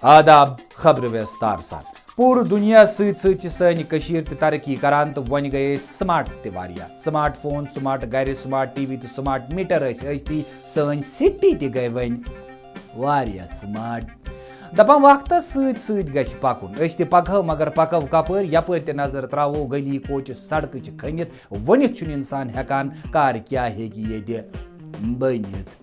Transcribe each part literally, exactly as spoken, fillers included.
آداب، خبرٕ ویستار سان۔ پوٗرٕ دُنیا سۭتۍ سۭتۍ چھِ سٲنۍ کٔشیٖر تہِ ترقی کران تہٕ وۄنۍ گٔے أسۍ سمارٹ تہِ واریاہ۔ سمارٹ فون، سمارٹ گرِ، سمارٹ ٹی وی تہٕ سمارٹ میٹر ٲسۍ ٲستی، سٲنۍ سٹی تہِ گٔے وۄنۍ واریاہ سمارٹ۔ دپان وقتس سۭتۍ سۭتۍ گژھِ پکُن، أسۍ تہِ پکہو، مگر پکو کپٲرۍ؟ یپٲرۍ تہِ نظر تراوو، گلی کوچہِ سڑکہٕ چھِ کھٔنِتھ، ؤنِتھ چھُنہٕ انسان ہٮ۪کان کر کیٛاہ ہیٚکہِ ییٚتہِ بٔنِتھ۔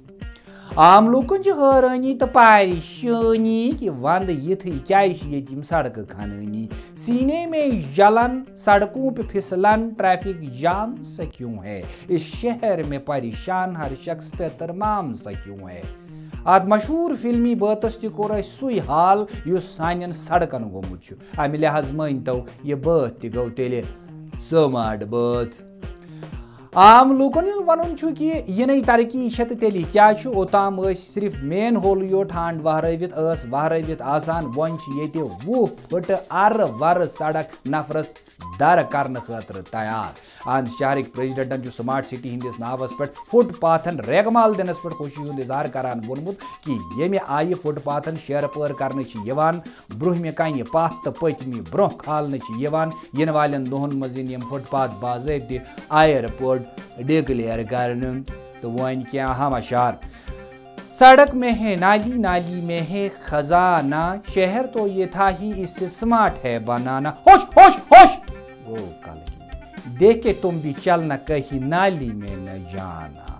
عام لوٗکن چھِ حٲرٲنی تہٕ پریشٲنی کہِ ونٛدٕ یِتھٕے کیٛازِ چھِ ییٚتہِ یِم سڑکہٕ کھنٲنی۔ سینے میں جلن، سڑکوں پہ پھسلن، ٹریفک جام سا کیوں ہے؟ اس شہر میں پریشان ہر شخص پہ ترمام سا کیوں ہے؟ اتھ مشہوٗر فلمی بٲتس تہِ کوٚر اسہِ سُے حال یُس سانٮ۪ن سڑکن گوٚمُت چھُ۔ امہِ لحاظ مٲنۍ تو، یہِ بٲتھ تہِ گوٚو تیٚلہِ سمارٹ بٲتھ۔ عام لوٗکن ہُنٛد ونُن چھُ کہِ یِنَے ترقی چھےٚ تہٕ تیٚلہِ کیٛاہ چھُ؟ اوٚتام ٲسۍ صرف مین ہولٕے یوت ہانڈ وہرٲوِتھ، ٲس وہرٲوِتھ آسان، وۄنۍ چھِ ییٚتہِ وُہ پھٕٹہٕ ارٕ ورٕ سڑک نفرس در کرنہٕ خٲطرٕ تیار۔ اہند شہرٕکۍ پریزیڈنٹن چھُ سمارٹ سٹی ہٕنٛدِس ناوس پٮ۪ٹھ فٹ پاتھن ریگمال دِنس پٮ۪ٹھ خوشی ہُنٛد اظہار کران ووٚنمُت کہِ ییٚمہِ آیہِ فٹ پاتھن شیرٕ پٲر کرنہٕ چھِ یِوان، برٛونٛہمہِ کنہِ پتھ تہٕ پٔتمہِ برٛونٛہہ کھالنہٕ چھِ یِوان، یِنہٕ والٮ۪ن دۄہن منٛز یِن یِم فٹ پاتھ باضٲبطہٕ ایئرپورٹ ڈکلیئر کرنہٕ۔ تہٕ وۄنۍ کینٛہہ اہم اشعار۔ سڑک میں ہے نالی، نالی میں ہے خزانہ، شہر تو یہ تھا ہی، اسے سمارٹ ہے بنانا۔ ہوش، ہوش، ہوش! گوٚو کلہٕ کِنۍ۔ دیکھ کے تم بھی چلنا کہیں نالی میں نہ جانا۔